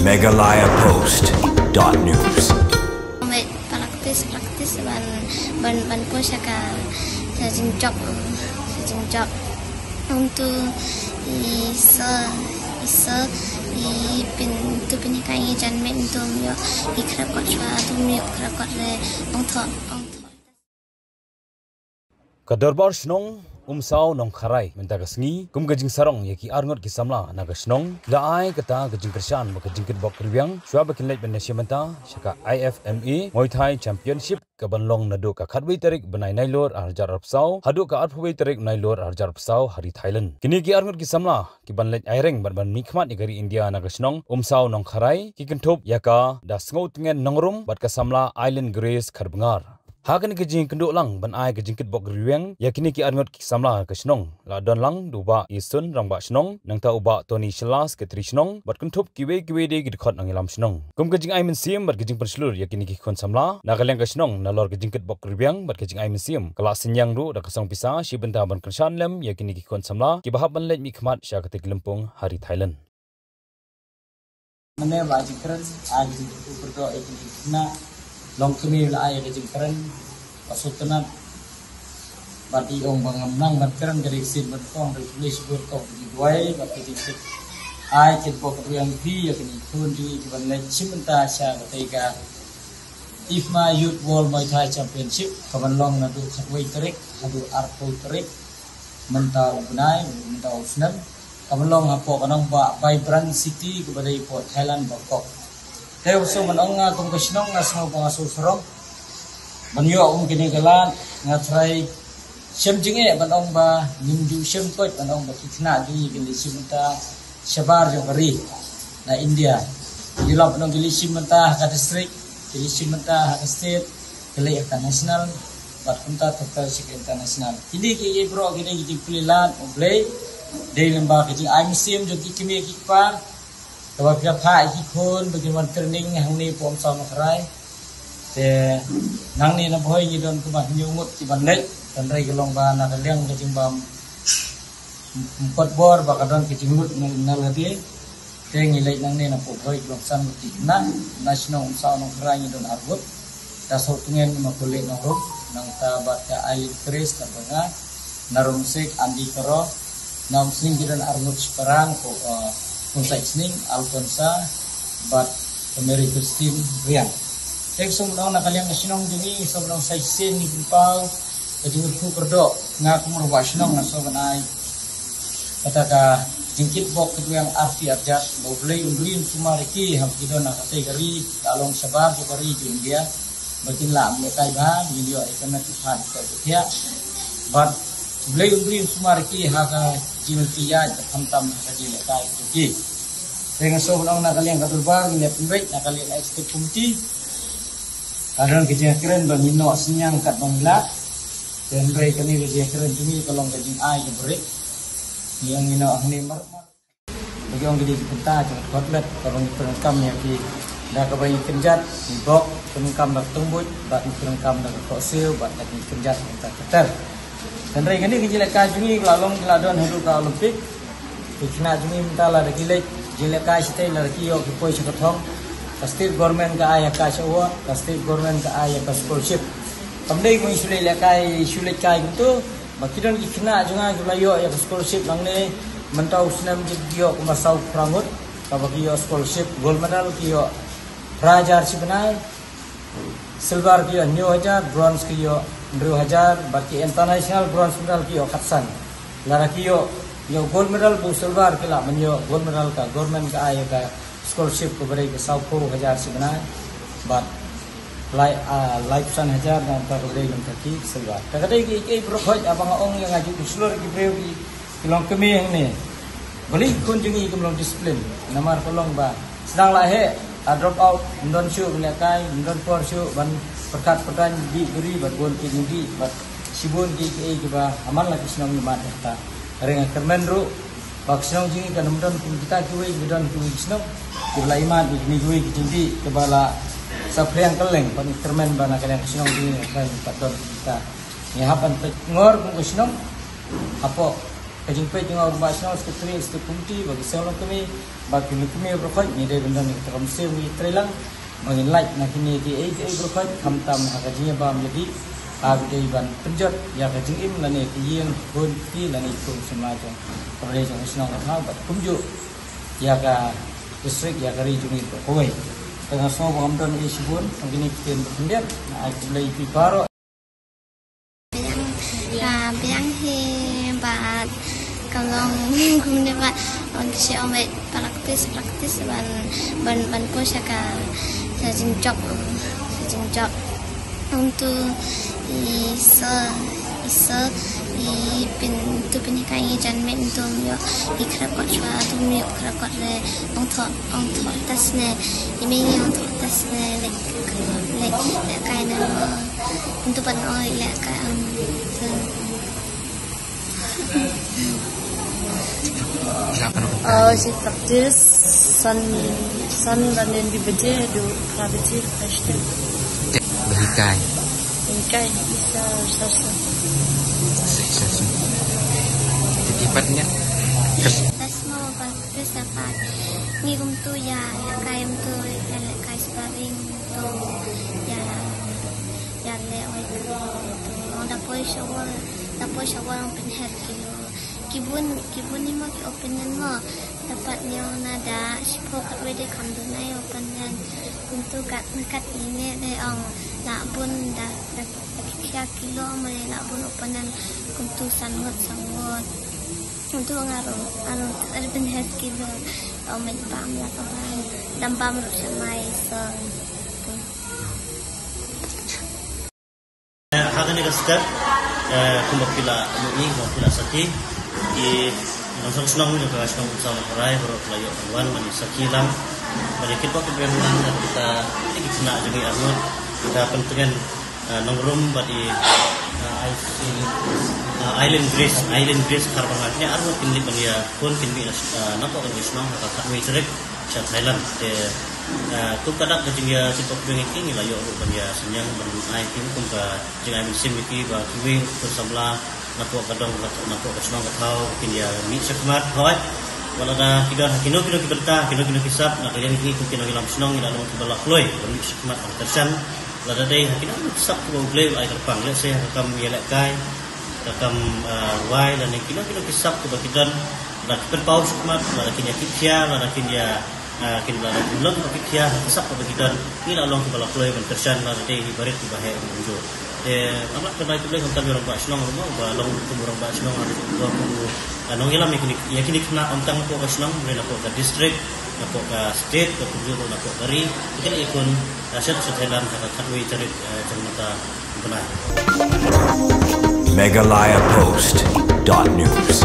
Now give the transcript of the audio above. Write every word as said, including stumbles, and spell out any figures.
Meghalaya Post dot news. Wei, practice, practice ban, ban, ban push ka, ka jingjop, ka jingjop. Untuk i sa, i sa, i pyn, tu pynhikai ngi jan met untuk ym ïoh i khrap kot shuwa, tu ym ïoh khrap kot re, ong thok, ong thok. Ka Dorbar Shnong Umsaw Nongkharai mynta ka sngi, kum ka jingsarong ïa ki arngut ki samla na ka shnong, da ai kata ka jingkyrshan bad ka jingkitbok kyrwiang shuwa ba kin leit ban ïashim bynta sha ka I F M A Muay Thai Championship, ka ban long naduh ka khatwei tarik bnai Nailur arhajar arphew saw haduh ka arphew wei tarik Nailur arhajar arphew saw ha ri Thailand. Kine ki arngut ki samla ki ban leit aireng bad ban mihkhmat ïa ka ri India na ka shnong Umsaw Nongkharai ki kynthup ïa ka Dasngewtngen Nongrum bad ka samla Island Grace Kharbngar. Ha kane ka jingkynduh lang ban ai ka jingkitbok kyrwiang ïa kine ki arngut ki samla ka shnong, la don lang da u Bah Isun, Rangbah Shnong, nangta u Bah Tony Shylla, Secretary Shnong, bad kynthup kiwei kiwei de ki dkhot nongïalam shnong. Kum ka jingai mynsiem bad ka jingpynshlur ïa kine ki khun samla na ka liang ka shnong, nalor ka jingkitbok kyrwiang bad ka jingai mynsiem, ka la synñiang ruh da ka song pisa shi bynta ban kyrshan lem ïa kine ki khun samla kiba hap ban leit mihkhmat sha katei ka lympung ha ri Thailand. Mynne ba ai jingkren, ai ka jingkyrkhu kyrdoh ïa kine ki khynnah, long kmie la ai ka jingkren ba sngewtynnat. Bad i ong ba ngam nang ban kren, ka dei ka sien ba nyngkong, dei ka sien ba nyngkong ka jingduwai bad ka jingkit, ai kitbok kyrwiang ïa kine ki khun jong ngi ki ban leit shim bynta sha katei ka I F M A Youth World Muay Thai Championship, ka ban long naduh khatwei tarik haduh arphew tarik mynta u bnai, mynta u snem. Ka ban long hapoh ka nongbah Vibrant City kaba dei hapoh Thailand, Bangkok. Te u shu ban ong nga kum ka shnong nga sngew ba nga sngewsarong ban ïoh kum kine ki lad. Nga trai shem jingeh ban ong ba ngim ju shem koit ban ong ba ki khynnah jong ngi kin leit shim bynta shabar jong ka ri na India. Ki lap ban ong ki leit shim bynta ha ka district, ki leit shim bynta ha ka state, ki leit ha ka national, bad kumta ter ter sha ka international. Kine ki, ki baroh kine ki jingplie lad U Blei, dei lyngba ka jingai mynsiem jong ki kmie ki kpa, kaba phi la phah ïa ki khun ba kin wan training hangne hapoh Umsaw Nongkharai. Te nangne na Bhoi ngi don kumba hynñiew ngut ki ban leit, hynrei ka long ba na ka liang ka jingbym, ym pat bor ba ka don ka jingmut na, na lade. Te ngi leit nangne na Bhoi ki long san ngut ki khynnah, na shnong Umsaw Nongkharai ngi don ar ngut. Dasngewtngen Immaculate Nongrum, nangta bad ka Aileen Grace Kharbngar, na Rungsek Andy Karo, na Umsning ki don ar ngut shipara, ko, uh, Khun Saitsning, Alphonsa, bad ka Mary Christine Riang. Te ka sngewbha na ka liang ka shnong jong ngi, sngewbha sa shisien ngi pynpaw ka jingkyrkhu kyrdoh, nga kum u rangbah shnong nga sngewbha ai kata ka jingkitbok kyrwiang arti arjat, ba U Blei un rim sumar ïa ki haba ki don ha katei ka ri, ka long shabar jong ka ri jong India, ba kin lah ban lehkai bha, ngin ïoh ïa ka met ka phad ka thiah. Bad U Blei un rim sumar ïa ki ha ka jingpynïaid ka khamtam ha ka jinglehkai jong ki. Te nga sngewbha na ka liang ka dorbar, ngin ïa pynbeit na ka liang executive committee. Ka don ka jingkren ba ngin noh synñiang katba ngi lah. Te hynrei kane ka jingkren jong ngi ka long ka jingai ka brik. Ngi ong ngin noh hangne mar mar. Ba ki ong ki dei ki bynta jong ka dkhot met, kaba ngi pyndonkam ïa ki da kaba ngi kynjat, ngi bok, pyndonkam da ka tyngbut, bad ngi pyndonkam da ka khohsiew, bad da ngi kynjat mynta ka ter. Hynrei kane ka jingïalehkai jong ngi ka la long, ka la don haduh ka Olympic. Ki khynnah jong ngi mynta lada ki leit jingïalehkai shatei, lada ki ïoh ki poi sha ka thong, ka state government ka ai ïa ka cash award, ka state government ka ai ïa ka scholarship. Kam dei kum shu leit lehkai, shu leit kai kumto. Ba ki don ki khynnah jong nga kiba la ïoh ïa ka scholarship nangne, mynta u snem ki ïoh kumba saw phra ngut, kaba ki ïoh scholarship gold medal ki ïoh phra hajar shi bnai, silver ki ïoh hynñiew hajar, bronze ki ïoh hynriew hajar, bad ki international bronze medal ki ïoh khatsan. Lada ki ïoh, ïoh gold medal bad silver ki lah ban ïoh gold medal ka government ka ai ïa ka scholarship kaba dei ka sawphew hajar shi bnai, bad lai, ah, laiphew san hajar na bynta kaba dei na bynta ki silver. Te ka dei kiei kiei baroh khoit haba nga ong ïa nga ju pynshlur ki briew ki, ki long kmie hangne. Balei ki khun jong ngi kim long discipline? Namar ka long ba sdang la heh, la drop out, ym don shuh ban lehkai, ym don por shuh ban pyrkhat pyrdain, dih biri bad bun ki jingdih bad shibun kiei kiei kiba haman la ki shnong ïa mad ïa kata. Hynrei nga kyrmen ruh ba ka shnong jong ngi kan ym don kum kita kiwei kiba don kiwei ki shnong kiba la ïa mad ïa kine kiwei ki jingdih kiba la saphriang kylleng. Bad nga kyrmen ba na ka liang ka shnong jong ngi kan pat don kita. Ngi hap ban peit ngor kum ka shnong hapoh Ka jingpeit jong u rangbah shnong, secretary, executive committee, bad ki seng longkmie, bad ki longkmie baroh khoit, ngi dei ban don ïa ka kam siew ngi trei lang ba ngin lait na kine kiei kiei baroh khoit, khamtam ha ka jingïabam ïadih, ha ba dei ban pynjot ïa ka jingim lane ka ïing, khun kti lane khun samla jong ka bynta jong ka shnong ka thaw bad kumjuh ïa ka district, ïa ka ri jong ngi baroh kawei. Te nga sngew ba ngam don ei shibun, tang kine ki ktien ba khyndiat, nga ai khublei ïa phi baroh. Biang, ah, biang hi bad ka long kumne ba, ong shi ong wei practice, practice ban, ban, ban push ka, ka jingjop, ka jingjop. Ong tu i sa, i sa, i pyn, tu pynhikai ngi jan met tu ym ïoh, i khrap kot shwa, tu ym ïoh khrap kot re, ong thoh, ong thoh test ne, i mei ngi ong thoh test ne, leh, leh, lehkai ne, ong tu ban oi lehkai, um, tu. Ïa, ka rukom. Oh, shi practice san, san lane hynriew baje haduh phra baje ka stem. Te, ba hikai. Hikai, isa, sa, sa. Sa, sa, sa. Te, te pat nia. Sa, sa, sa, pat. Ngi kumtu ïa, ïa kai kumtu, ïa lehkai sparring kumtu. Ïa, ïa leh wei kumtu. Ong da poi shower, da poi shower ong pynher kilo. Ki bun, ki bun ni mo ki opponent mo. Da pat ñiew na da shiphew katwei de kam duna ïa opponent. Kumtu kat, kat ine de ong lah bun da, da, da ki khia kilo mo de lah bun opponent. Kumtu san ngut, san ngut. Kumtu nga ruh, nga ruh, ar pynher kilo. Ong met bam la ka bam. Dam bam ruh sha mai so. Eh, ha kane ka step, eh, kumba phi la ïohi, kumba phi la sakhi, ki nongshong shnong jong ka shnong Umsaw Longkrai baroh ki la ïoh ban wan ban sakhi lang, ban ïa kitbok kitbeiñ lang, da kita ki khynnah jong ngi arngut, da pyntngen, eh, nongrum bad i, eh, Ai-, eh, Aileen Grace, Aileen Grace Kharbanga, kine arngut kin leit ban ïakhun, kin mih na, eh, na poh ka shnong ha ka khatwei tarik sha Thailand. Te, eh, kum ka dak ka jingïakitbok kitbeiñ ïa ki, ngi la ïoh ruh ban ïa synñiang ban ai ki kum ka jingai mynsiem ïa ki ba kiwei ruh ki khun samla na poh ka dong, na poh ka shnong ka thaw, kin ïa mih shakhmat, hooid. Wat lada ki don ha kino kino ki bynta, kino kino ki sap, na ka liang jong ngi kum ki nongïalam shnong ngi la long kiba la kloi ban mih shakhmat ban kyrshan. Lada dei ha kino kino ki sap kiba U Blei u ai kyrpang, lehse ha ka kam ïalehkai, ka kam, ah, rwai, lane kino kino ki sap kiba ki don, lada ki pynpaw shakhmat, lada kin ïa kit khia, lada kin ïa, ah, kin, lada kin long kiba kit khia ha ki sap kiba ki don, ngi la long kiba la kloi ban kyrshan, lada dei hi barit kiba heh kumjuh. Te nga lah kynmaw khublei khamtam ïa u rangbah shnong ruh mo, ba long kum u rangbah shnong, ruh kum u, ah, nongïalam ïa kine, ïa kine ki khynnah ym tang hapoh ka shnong, hynrei na poh ka district, na poh ka state, ka kumjuh ruh na poh ka ri. Te ki la ïakhun, ah, sha, sha Thailand ha ka khatwei tarik, ah, jong mynta u bnai. Meghalaya Post dot news.